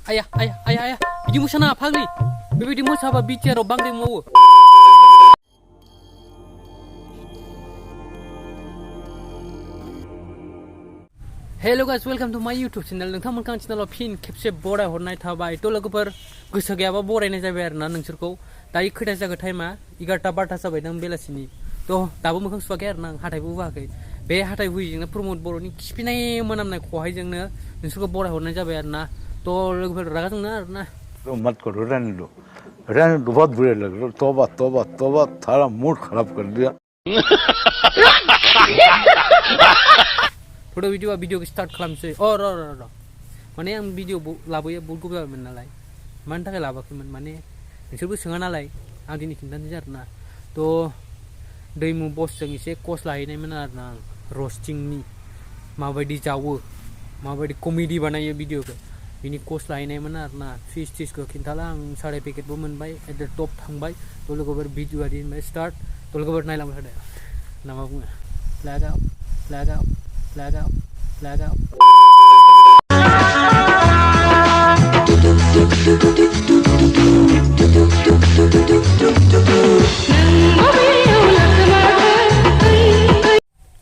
Ayah, bidik mosaना फाग्लि बेबायदि मोसाबा बिटिआराव बांग्रिं मावो Hello guys, welcome to my YouTube channel. नोंथांमोनखौ आं चेनेलाव फिन खेबसे बरायहरनाय थाबाय थ' लोगोफोर गोसो गैयाबा बरायनाय जाबाय आरोना नोंसोरखौ दायो खैथा जागोन टाइमा 11:12 जाबाय दां बेलासिनि थ' दाबो मोखां सुवाखै आरोना आं हाथायबो हुवाखै बे हाथाय हुयैजोंनो प्रमोद बर'नि खिफिनाय मोनामनाय खहायजोंनो नोंसोरखौ बरायहरनाय जाबाय आरोना थ' लोगोफोर रागा जोंना आरोना मत करो रहने दो बहुत बुरे लग रहे तौबा तौबा तौबा सारा मूड खराब कर दिया थोड़ा भिडियो स्टार्ट खालामसै र माने आं भिडियो लाबोयो बहुत गोबाव जाबायमोन नालाय मानि थाखाय लाबोआखैमोन माने नोंसोरबो सोङा नालाय आं दिनै खिन्थानोसै आरोना थ' दैमु बसजों एसे कर्स लाहैनायमोन आरोना आं रस्टिंनि माबायदि जावो माबायदि कमेडि बानायो भिडियोखौ बिनि कर्स लाहैनायमोन आरोना फिस टिसखौ खिन्थाला आं सार्टिफिकेटबो मोनबाय एट द टप थांबाय थ' लोगोफोर भिडियोआ दिनबाय स्टार्ट थ' लोगोफोर नायलांबाय थादो ना मा बुङो flag out flag out flag out flag out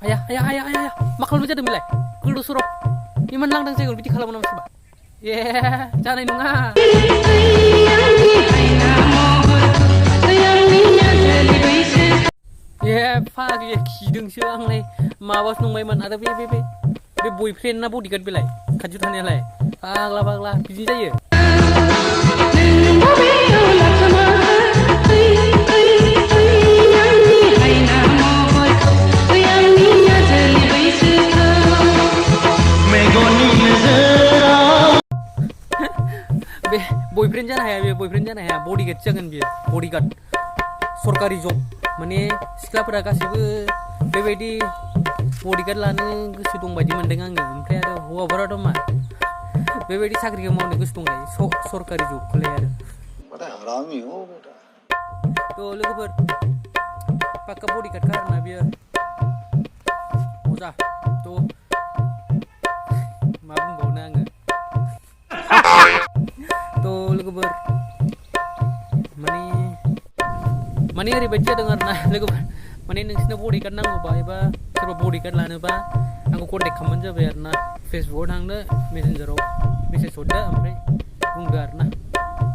ayah मा खालामनाय जादों बेलाय गोदाव सोराव इमान लांदां जायगायाव बिदि खालामो नामा सोरबा जानाय नङा फाग्लिया खिदोंसो आंलाय माबासो नंबायमोन आरो बे बयफ्रेन्ड ना बडिगार्ड बेलाय खाथियाव थानायालाय फाग्ला बिदि जायो बे बयफ्रेन्ड जानो हाया बडिगार्ड जागोन बियो बडिगार्ड सरकारि जब माने सिख्लाफोरा गासैबो बेबायदि बडिगार्ड लानो गोसो दं बायदि मोनदों आङो ओमफ्राय आरो हौवाफोराथ' मा बेबायदि साख्रिखौ मावनो गोसो दंलाय सरकारि जबखौलाय आरो थ' लोगोफोर पाक्का बडिगार्डखा आरोना बियो मजा थ' मा बुंबावनो आङो थ' लोगोफोर माने ओरैबायदि जादों आरोना लोगोफोर माने नोंसिनो बडिगार्ड नांगौबा एबा सोरबा बडिगार्ड लानोबा आंखौ कन्टेक्ट खालामबानो जाबाय आरोना फेसबुकआव थांदो मेसेन्जाराव मेसेज हरदो ओमफ्राय बुंदो आरोना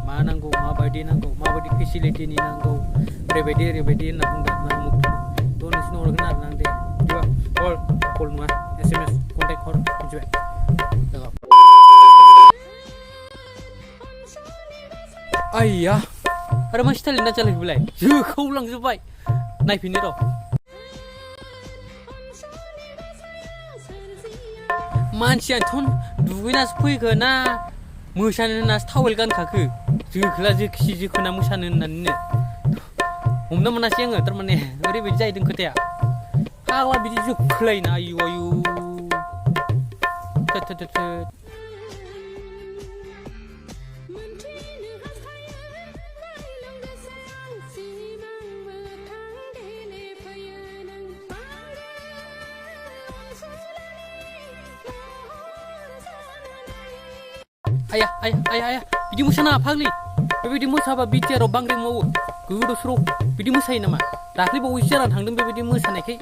मा नांगौ माबायदि फेसिलिटिनि नांगौ ओरैबायदि होनना बुंदो आरोना थ' नोंसिनो हरगोन आरोना दे बिदिबा कल नङा SMS कन्टेक्ट हर मिथिबाय आइया आरो मा स्टाइल ना जालाय बेलाय जोखौ लांजोब्बाय नायफिनो र' मानसियाथ' दुगैनासो फैखो ना मोसानो होननासो टावेल गानखाखो जोखोना मोसानो होननानैनो हमनो मोनासै आङो थारमाने ओरैबायदि जाहैदों खोथाया फाग्ला बिदि जोखोलायोना आयु ayah बिदि मोसाना फाग्लि बेबायदि मोसाबा बिटिआराव बांग्रिं मावो गोदाव सोराव बिदि मोसायो नामा दाख्लै बावैसो जानानै थांदों बेबायदि मोसानायखाय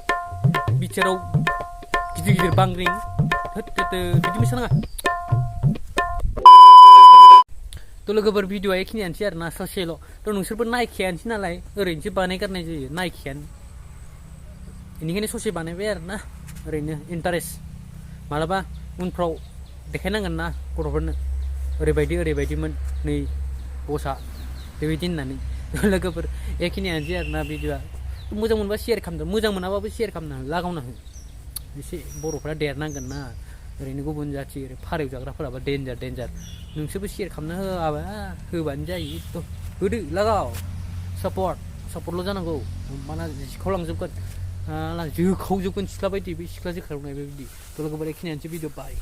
बिटिआराव गिदिर बांग्रिं बिदि मोसानाङा थ' लोगोफोर भिडिअआ एखिनियानोसै आरोना ससेल' थ' नोंसोरबो नायखायानोसै नालाय ओरैनोसो बानायगारनाय जायो नायखायानो बेनिखायनो ससे बानायबाय आरोना ओरैनो इन्टारेस्ट मालाबा उनफ्राव देखायनांगोन ना गथ'फोरनो ओरैबायदिमोन नै बसा बेबायदि होननानै लोगोफोर एखिनियानोसै आरोना भिडिअआ मोजां मोनबा शेयार खालामदो मोजां मोनाबाबो शेयार खालामना लागावना हो एसे बर'फ्रा देरनांगोन ना ओरैनो गुबुन जाथि ओरै फारौ जाग्राफोराबा डेन्जार नोंसोरबो शेयार खालामना होबानो जायो थ' होदो लागाव सापर्टल' जानांगौ माना सिखावलांजोबगोन जोखावजोबगोन सिख्ला बायदि बे सिख्ला जोखावनाय बेबायदि थ' लोगोफोर एखिनियानोसै भिडिअ बाय